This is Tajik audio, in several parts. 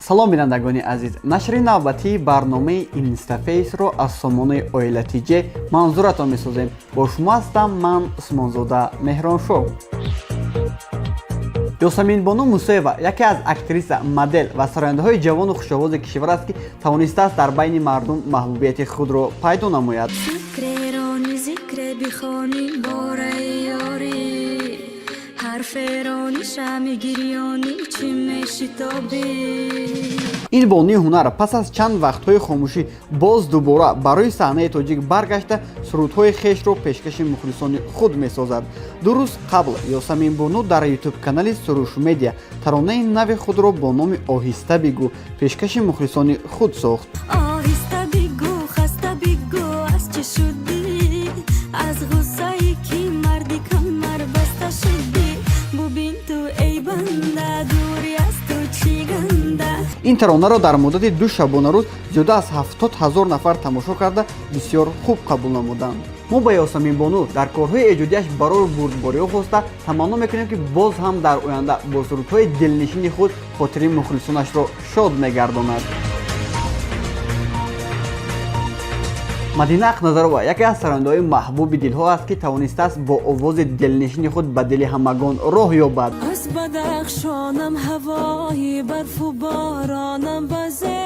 Салом, бинандагони азиз. Нашри навбатии барномаи Инстафейсро аз сомонаи Оила ТЖ манзуратон месозем. Бо шумо ҳастам ман, Усмонзода Меҳроншоҳ. Ёсаминбону Мусоева яке аз актриса, модел ва сарояндаҳои ҷавону хушовози кишвар аст, ки тавонистааст дар байни мардум маҳбубияти худро пайдо намояд. Фикрерони зикре бихонӣ бораи ёрӣ, ҳарферони шами гирёнӣ, чӣ мешитобӣ? Ин бонуи ҳунар пас аз чанд вақтҳои хомӯшӣ боз дубора барои саҳнаи тоҷик баргашта, сурудҳои хешро пешкаши мухлисони худ месозад. 2 рӯз қабл Ёсаминбону дар Ютуб-канали Суруш Медиа таронаи нави худро бо номи «Оҳиста бигӯ» пешкаши мухлисони худ сохт. Оҳиста бигӯ, хаста бигӯ, аз чӣ шудӣ? Аз ғуссае ки марди камар баста шудӣ. Бубин ту, эй банда, дури аз ту чӣ ганда. Ин таронаро дар муддати 2 шабонарӯз зиёда аз 70 000 нафар тамошо карда, бисёр хуб қабул намуданд. Мо ба Ёсаминбону дар корҳои эҷодиаш барору бурдбориҳо хоста, таманно мекунем, ки боз ҳам дар оянда бо сурудҳои дилнишини худ хотири мухлисонашро шод мегардонад. Мадина Ақназарова яке аз сарояндаҳои маҳбуби дилҳо аст, ки тавонистааст бо овози дилнишини худ ба дили ҳамагон роҳ ёбад. Аз Бадахшонам, ҳавои барфу боронам базе.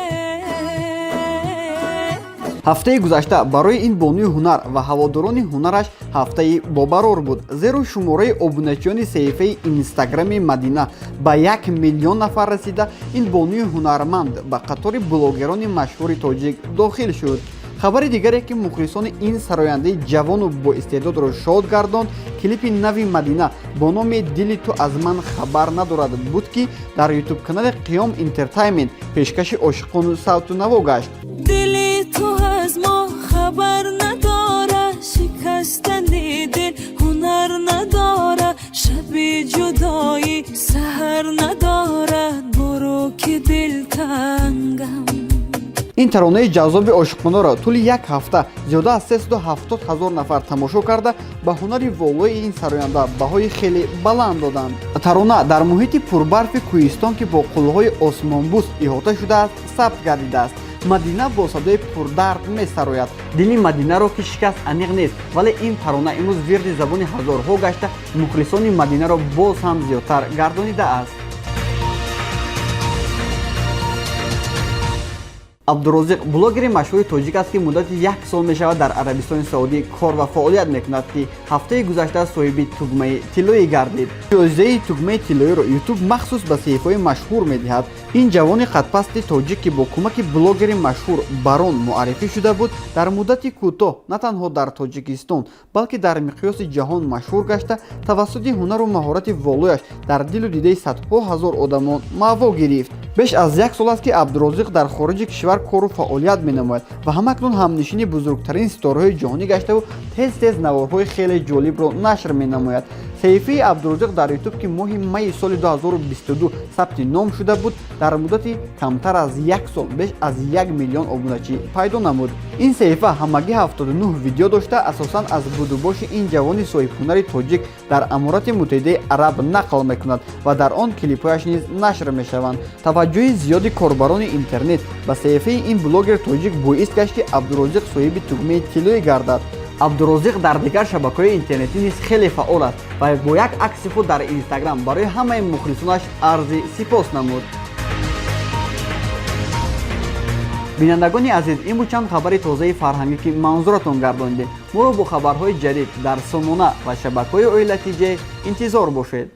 Ҳафтаи гузашта барои ин бонуи ҳунар ва ҳаводорони ҳунараш ҳафтаи бобарор буд, зеро шумораи обуначиёни саҳифаи Инстаграми Мадина ба 1 миллион нафар расида, ин бонуи ҳунарманд ба қатори блогерони машҳури тоҷик дохил шуд. Хабари дигаре, ки мухлисони ин сарояндаи ҷавону боистеъдодро шод гардонд, клипи нави Мадина бо номи «Дили ту аз ман хабар надорад» буд, ки дар Ютуб-канали Қиём Интертаймент пешкаши ошиқону савту наво гашт. Дили ту аз мо хабар надора, шикастани дил ҳунар надора, шаби ҷудоӣ саҳар надорад, буру ки дилтангам. Ин таронаи ҷаззоби ошиқонаро тӯли як ҳафта зиёда аз 370 ҳазор нафар тамошо карда, ба ҳунари волои ин сароянда баҳои хеле баланд доданд. Тарона дар муҳити пурбарфи кӯҳистон, ки бо қуллаҳои осмонбӯс иҳота шудааст, сабт гардидааст. Мадина бо садои пурдард месарояд. Дили Мадинаро ки шикаст, аниқ нест, вале ин тарона имрӯз вирди забони ҳазорҳо гашта, мухлисони Мадинаро боз ҳам зиёдтар гардонидааст. Абдурозиқ блогери машҳури тоҷик аст, ки муддати як сол мешавад дар Арабистони Саудӣ кор ва фаъолият мекунад, ки ҳафтаи гузашта соҳиби тугмаи тиллоӣ гардид. Ҷоизаи тугмаи тиллоиро Ютуб махсус ба саҳифаҳои машҳур медиҳад. Ин ҷавони қадпасти тоҷик, ки бо кӯмаки блогери машҳур Барон муаррифӣ шуда буд, дар муддати кӯтоҳ на танҳо дар Тоҷикистон, балки дар миқёси ҷаҳон машҳур гашта, тавассути ҳунару маҳорати волояш дар дилу дидаи садҳо ҳазор одамон маъво гирифт. Беш аз як сол аст, ки Абдурозиқ дар хориҷи кишвар кору фаъолият менамояд ва ҳамакнун ҳамнишини бузургтарин ситораҳои ҷаҳонӣ гаштаву тез тез наворҳои хеле ҷолибро нашр менамояд. Саҳифаи Абдурозиқ дар Ютуб, ки моҳи майи соли 2022 сабти ном шуда буд, дар муддати камтар аз як сол беш аз 1 миллион обуначӣ пайдо намуд. Ин саҳифа ҳамагӣ 79 видео дошта, асосан аз будубоши ин ҷавони соҳибҳунари тоҷик дар Аморати Муттаҳидаи Араб нақл мекунад ва дар он клипҳояш низ нашр мешаванд. Таваҷҷӯҳи зиёди корбарони интернет ба саҳифаи ин блогери тоҷик боис гашт, ки Абдурозиқ соҳиби тугмаи тиллоӣ гардад. Абдурозиқ дар дигар шабакаҳои интернетӣ низ хеле фаъол аст ва бо як акси худ дар Инстаграм барои ҳамаи мухлисонаш арзи сипос намуд. Бинандагони азиз, ин буд чанд хабари тозаи фарҳангӣ, ки манзуратон гардонидем. Моро бо хабарҳои ҷадид дар сомона ва шабакаҳои Оила ТЖ интизор бошед.